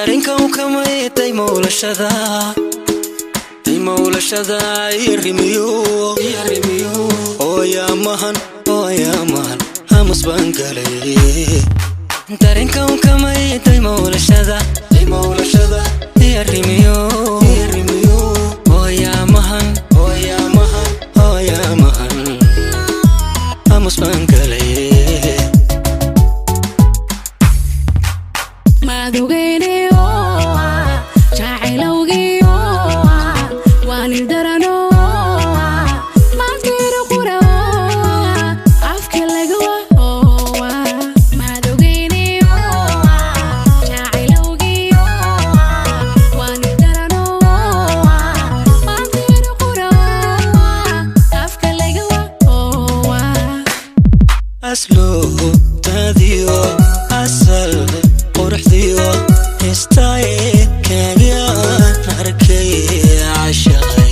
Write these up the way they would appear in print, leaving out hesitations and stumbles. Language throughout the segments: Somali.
Dareenka u kamay daymowlashada, daymowlashada irimiyo, ooyaamahan, ooyaamahan hamus baan galay. Dareenka u kamay daymowlashada, daymowlashada irimiyo, ooyaamahan, ooyaamahan, ooyaamahan hamus baan galay. Asluubtaadiyo asal quruxdiyo istaaykaagaan arkay cashaqay.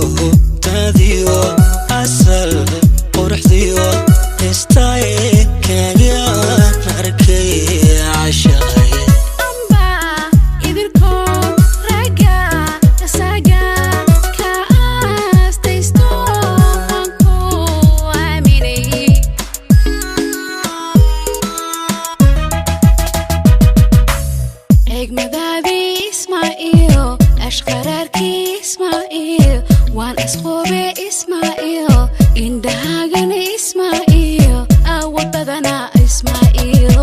Asluubtaadiyo asal quruxdiyo istaaykaagaan arkay cashaqay. Waan isqoobe Ismaaciil, indhahaagana Ismaaciil, awood badana Ismaaciil.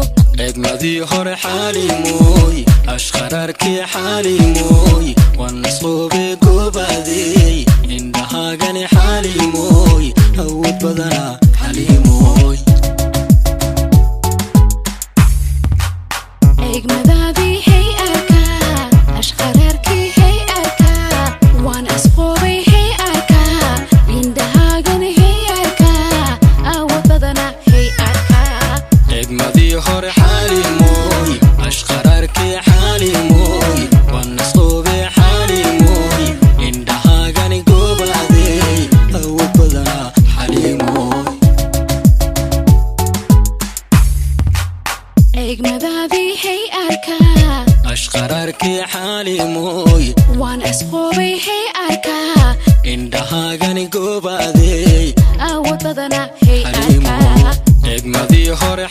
Eegmadii hore xaalimooy, ashqaraarkii xaalimooy, waan isqoobe goobaadey, indhahaagani xaalimooy, awood badana xaliimooy. Eegmadaadii hey arkaa, ashqaraarkii hey arkaa, waan isqoobay hey arkaa, indhahaagana hey arkaa, awood badana hey arkaa. Eegmadii hore xaalimooy, ashqaraarkii xaalimooy, waan isqoobe xaalimooy, indhahaagani goobaadey, awood badana xaliimooy. Eegmadaadii hey arkaa, ashqaraarkii xaalimooy, waan isqoobay hey arkaa, indhahaagani goobaadey, awood badana hey arkaa. Eegmadii hore.